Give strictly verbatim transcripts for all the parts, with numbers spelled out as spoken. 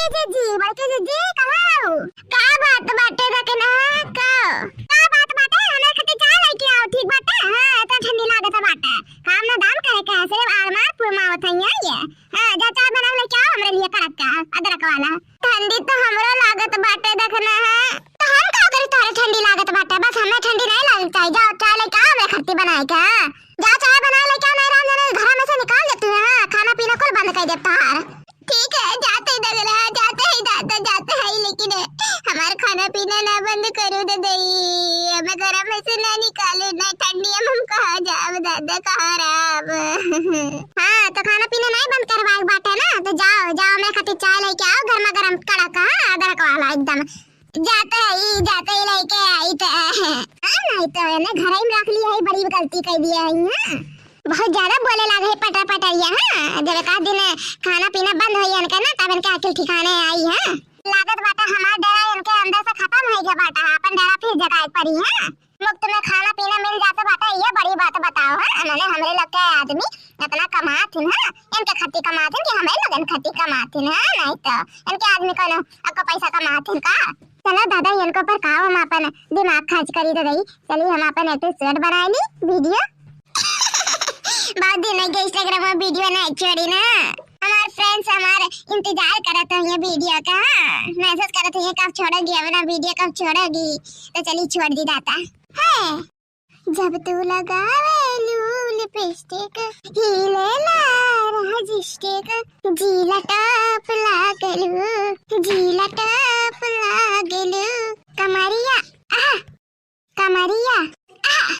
ए जीजी, बड़के जीजी, कहाँ हो? का बात बाटे रखना? का? का बात बाटे? हमरे खातिर चाय लेके आओ, ठीक बाटे? हाँ, इतना ठंडी लागत बाटे। काम ना दाम करे के है, सिर्फ आर मार फुरमावत है ये। हाँ, जा चाय बना लेके आओ हमरे लिए कड़क का, अदरक वाला। ठंडी तो हमरो लागत बाटे रखना है। तो हम का करी, तोहरे ठंडी लागत बाटे? बस हमें ठंडी नहीं लागत चाहिए। जाओ चाय लेके आओ हमरे खातिर बनाए के, हाँ। जा चाय बना लेके आओ, नहीं राम जाने घर में से निकाल देती है, हाँ, खाना पीना कुल बंद कर देता है। ठीक है, जाते ही दगला, जाते ही दादा, जाते ही, लेकिन हमार खाना पीना ना बंद करू दे दई, हमें घर में से ना निकालू, ना ठंडी में हम कहाँ जाब दादा, कहाँ रहब? हाँ, तो खाना पीना नहीं बंद करवाए के बाटे ना, तो जाओ, जाओ, हमरे खातिर चाय लेके आओ, गर्मा गर्म कड़क, हाँ, अदरक वाला एकदम। जाते ही, जाते ही लेके आई तो, हाँ, नहीं तो इन्हें घर ही में रख लिया है, बड़ी गलती कर दिया है, हाँ। बहुत ज्यादा बोले लागे है पटर पटरिया, हाँ। जब एक आध दिन खाना पीना बंद होई इनके ना, तब इनके अकिल ठिकाने आई, हाँ। लागत बाटे हमार डेरा इनके अंदर से खतम होइ गया बाटे, अपन डेरा फिर जगाए पड़ी, हाँ। मुफ्त में खाना पीना मिल जात बाटे, ये बड़ी बात बताओ, हाँ। माने हमरे लग के आदमी इतना कमात हिन, हाँ, इनके खातिर कमात हिन कि हमें लगन खातिर कमात हिन, हाँ। नहीं तो इनके आदमी कौनो अक्को पैसा कमात हिन का? चलो दादा, इनको पर का हम अपन दिमाग खर्च करी तो रही। चलिए हम अपन एक ठो short बनाए ली video। बहुत दिन हो गए Instagram में video ना छोड़ी ना। हमार friends हमार इंतजार करत हैं ये video का, message करत हैं ये कब छोड़ोगी अपना video, कब छोड़ोगी? तो चलिए छोड़ दी दाता है। जब तू लगावेलू lipstick, हिलेला राजिस्टिक, जीला टॉप लागेलू, जीला टॉप लागेलू। कमरिया, आहा, कमरिया, आहा,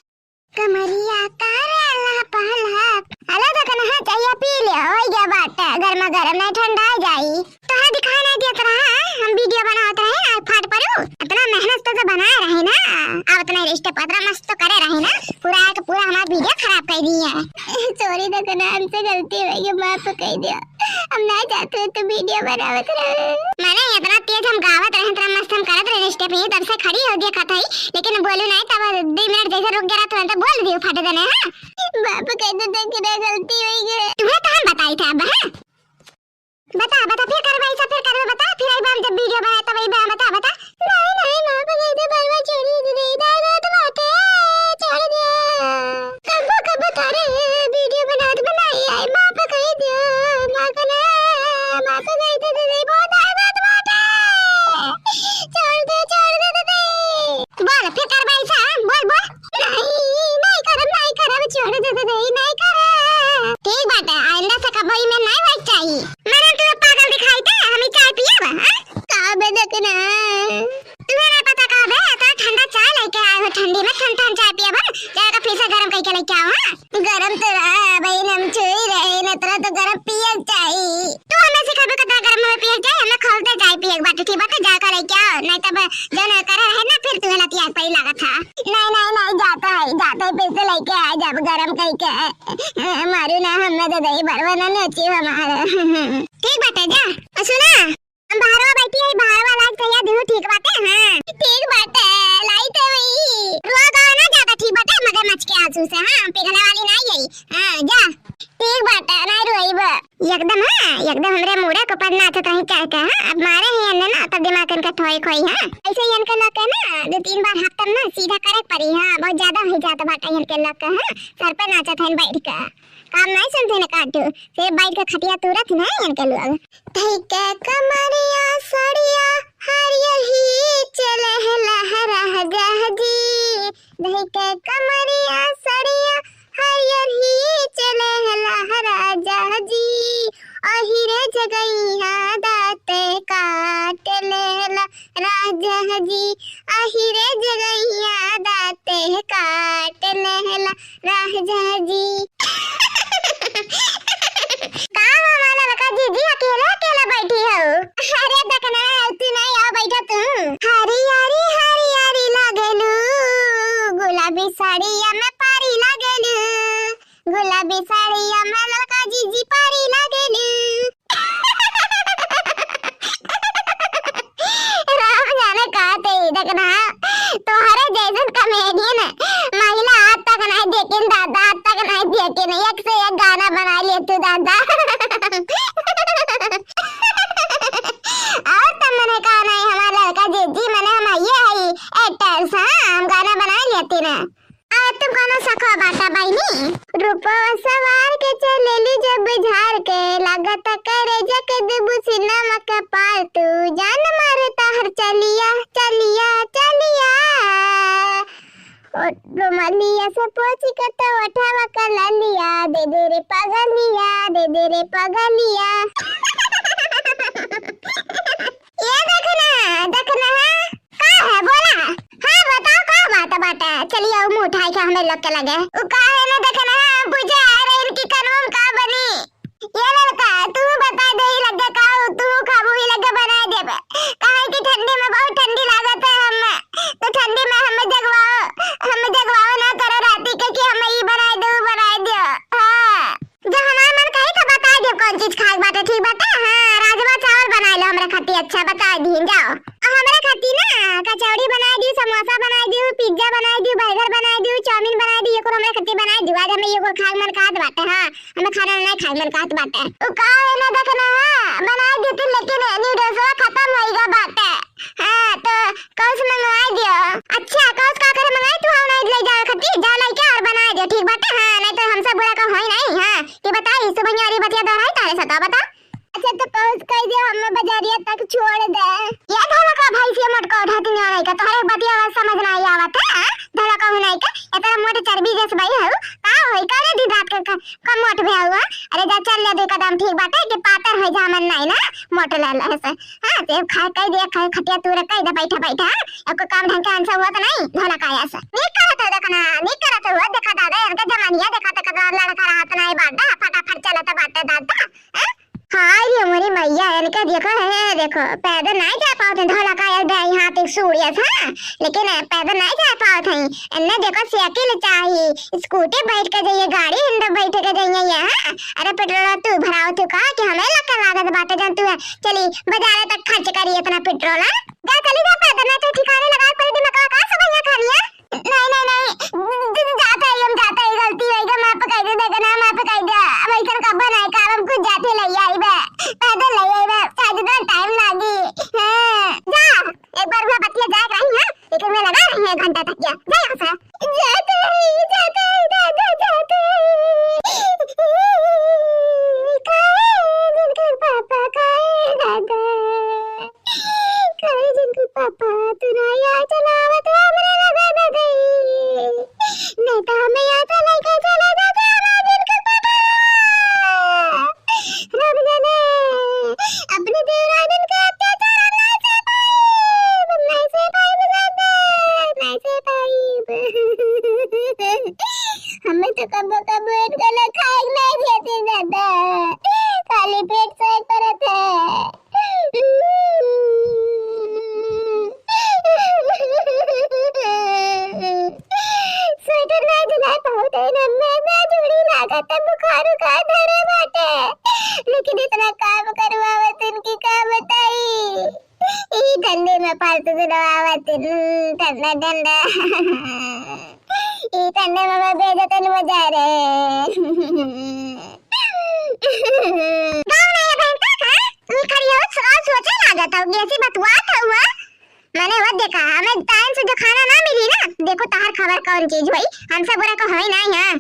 कमरिया करेला पहला। अला तो कनहा चाहिए पी ले, हो गया बात, गर्मा गर्म नहीं ठंडा जाई। तोहे दिखाई नहीं देत रहा, हम video बनावत रहे, आज फाट परू। इतना मेहनत तो, तो बनाए रहे ना, अब इतना रिश्ते पत्र मस्त तो करे रहे ना, पूरा के पूरा हमार video खराब कर दी है। Sorry दगना, हमसे गलती हो गई, माफ कर दिया। हम ना चाहते तो video बनावत रहे। माने इतना तेज हम गावत रहे, इतना मस्त हम करत रहे रिश्ते पे, तब से खड़ी हो गया कथई, लेकिन बोलू नहीं, तब दो मिनट जैसे रुक गया तुरंत बोल दियो फट देने, हाँ। माफ कर दे दगना, गलती हो गई। तुम्हें तो हम बताई थे अब, हाँ। बता, बता, फिर करबे ऐसा, फिर करबे, बता, फिर एक बार जब video बनाए तब एक बार बता, बता। नहीं, नहीं, माफ कर दे, बरवा छोड़ी दे, नहीं, नहीं, नहीं, तो बात है, छोड़ दे। कब, कब तारे video बनावत बनाई है, माफ कर दे, माफ ना, माफ कर दे, दे, दे, बहुत आदत बाटे। छोड़ दे, छोड़ दे, दे, दे। बोल, फिर करबे ऐसा, बोल, बोल। नहीं, नहीं करब, नहीं करब, छोड़ दे, दे, दे, नहीं करब। ठीक बाटे, आइंदा से कबो ई में नहीं होए के चाही। माने तू पागल दिखाई दे, हम ई चाय पियब, हाँ? का बे दगना? तुम्हें नहीं पता का बे, इतना ठंडा चाय लेके आए हो, ठंडी में ठंड ठंड चाय पियब, हाँ? जाएगा फिर से गरम करके लेके आओ, हाँ? गरम तो रहा, बहिन, हम छुई रहे, न इतना तो गरम पियल चाही। तू हमें सिखाबे कितना गरम में पियल चाही, हमें खोलते चाय पिए के बाटे, ठीक बाटे, जाकर लेके आओ, नहीं तब जौन करे रहे ना, फिर तुम्हें लतिया पे ही लागत है। नहीं, नहीं, नहीं, जाता है, जाता है, फिर से लेके आ, जब गरम करके। मारू ना, हमें तो दही बरवा ना नोची हमारा। ठीक बाटे, जा। और सुना, हम बाहरवा बैठी है, बाहरवा लाग तैयार दिहू, ठीक बाटे? हाँ, ठीक बाटे, लाई तो वही। रोआ गाओ ना ज्यादा, ठीक बाटे? मगरमच्छ के आंसू से, हाँ, पिघले वाली ना यही। हाँ, जा, ठीक बाटे, ना रोइब। एकदम, हाँ, एकदम हमरे मूड़ा के ऊपर नाचत रही चढ़ के, हाँ, अब मारे ही अन्ने ना, तब दिमाग इनका ठोई खोई, हाँ। ऐसे ही इनके लग के ना, दो तीन बार हफ्ता में ना सीधा करे के पड़ी, हाँ, बहुत ज्यादा हो जात बाटे इनके लग के, हाँ, सर पे नाचत है बैठ के। काम नहीं सुनते न काटू, फिर बैठ के खटिया तूरत न इनके लोग। धइके कमरिया सड़िया हरियर ही चले है लहरा जहजी। धइके कमरिया सड़िया हरियर ही चले है लहरा जहजी। अहिरे जगैया दाते काट लेला राजा जी, अहिरे जगैया दाते काट लेला राजा जी। का हो माला बका जीजी, अकेले अकेले बैठी हो? अरे दकना, तू नहीं आओ, बैठा तू। हरी हरी हरी हरी लागेलू, गुलाबी साड़िया में पारी लागेलू, गुलाबी साड़िया में ललका जीजी पारी लागेलू। राम जाने का ते देखना, तोहरे जैसन comedian महिला आज तक नहीं देखिन दादा, आज तक नहीं पवा सवार के चलेली जब झार के, लागत करेजा के देबू सीना में कपार तू, जान मारे ताहर चलिया, चलिया, चलिया। ओ रुमालिया से पोंछ के तो ओठवा के ललिया, दे दे रे पगलिया, दे दे रे पगलिया। ये देखना, देखना है, का है बोला? हाँ बताओ का बात बाटे? चलिए मुँह उठाई के हमें लोग के लगे। उ का है ना देखना है, हम पूछे आ रहे इनकी कनवा में का बनी। ये लड़का, तू बता दे ही लगे का, तू खाबू ही लगे बना देबे। काहे कि ठंडी में बहुत ठंडी लागत है हमें, तो ठंडी में हमें जगवाओ, हमें जगवाओ ना करो राती के कि हमें ई बनाए दो, उ बनाए दियो। हाँ, जो हमार मन कही तो बता दियो कौन चीज खाए बाटे, ठीक बाटे? हाँ, राजमा चावल बनाए लो हमरे खातिर, अच्छा बता दी, जाओ। और हमरे खातिर ना कचौड़ी बनाए दी, समोसा बनाए दी, पिज्जा बनाए दी, बर्गर बनाए दी, चाउमीन बनाए दी, ये कुल हमरे खातिर बनाए दी। आज हमें ये कुल खाए मन कहत बाटे, हाँ, हमें खाना नहीं खाए मन कहत बाटे। उ का है ना देखना, हाँ, बनाए देती, लेकिन नूडल्सवा खत्म होइगा बाटे। हाँ, तो कौस मंगवाए दियो। अच्छा, कौस का करे मंगाए, तू आओ नहीं ले जाए खती, जा लइके और बनाए दियो, ठीक बाटे? हाँ, नहीं तो हमसे बुरा का होई नहीं, हाँ, कि बताई, सुबह वाली बतिया दोहराई तारे सता बता। अच्छा, तो पहुँच कह दियो, हमें बजारिया तक छोड़ दे। ये धोला का भाई से मोट का उठाती नहीं का, तोहरे बतिया समझ नहीं आवत है, हाँ? धोला का नहीं का, इतना मोट चर्बी जैसे भाई है, का होई, का रे दिन रात के क-, कम मोट भे हुआ? अरे जा चल ले दे कदम, ठीक बाटे कि पातर हो जा मन नहीं ना, मोट ले ले से। हाँ, ते खा कह दे, खा खटिया तू रे कह दे, बैठा बैठा, हाँ? एको काम ढंग के हमसे हुआ तो नहीं, धोला का ऐसा। नीक करत हो देखना, नीक करत हो, देखा दादा, इनका जमानिया देखा तो कदर लड़का रहत नहीं बाटा, फटाफट चलत बाटे दादा, हाँ? हाय रे मोरी मैया, इनके देखो, हे देखो, पैदल नहीं जा पावत हैं, धोला का यार दे यहाँ तक सूड़िया था, लेकिन पैदल नहीं जा पावत हैं। इन्ने देखो साइकिल चाही, स्कूटी बैठ के जाइए, गाड़ी अंदर बैठ के जाइए ये, हाँ? अरे पेट्रोल तू भराओ तू का कि हमें लग के लागत बाटे जन तू है। चली बाजार तक खर्च करी इतना पेट्रोल, हाँ? जा चली जा पैदल, ना तो ठिकाने लगा कोई दिमाग का सब यहाँ खानी है। नहीं, नहीं, नहीं, ज-, ज-, जाते ही हम जाते ही गलती होई गई, माफ कर दे, देखना, माफ कर दे। अब ऐसन कब्बो नहीं काम, हम खुद जाते ले आई बे, पैदल ले आई बे, शायद इतना टाइम लागी। हाँ, जा, एक बार मैं बतिया जाए रही है, लेकिन मैं लगा रही है घंटा तक क्या, जा यहाँ से। जाते ही, जाते ही, दादा, जाते ही। काहे जिनके पापा, काहे दादा? काहे जिनके पापा, तू ना यार चलावत हमरा लगा दे गई। नहीं तो हमें यहाँ से लेके चले जाते हमारे जिनके पापा। रब जाने, अपने देवराजन के अत्याचार हम नहीं सह पाइब, हम नहीं सह पाइब दादा, नहीं सह पाइब। हमें तो कबो कबो इनका ना खाए के नहीं देते दादा, खाली पेट से करत है। स्वेटर ना सिलाए पावत है ना, मैं, मैं जोड़ी लागत है, बुखार उखार धरे बाटे, लेकिन इतना काम करवावत इनकी का बताई। ई ठंडी में फालतू दिलवावत, हम्म, ठंडा ठंडा। ई ठंडे में मैं भेजत नहीं बाजारे। गाँव में ये बहन का था? ई खड़ी हो, सवाल सोचे लागत हो, कैसी बतुआत हो, हुआ? मैंने वो देखा, हमें टाइम से जो खाना ना मिली ना, देखो तहार खबर कौन चीज हुई, हमसे बुरा को होई ना यहाँ।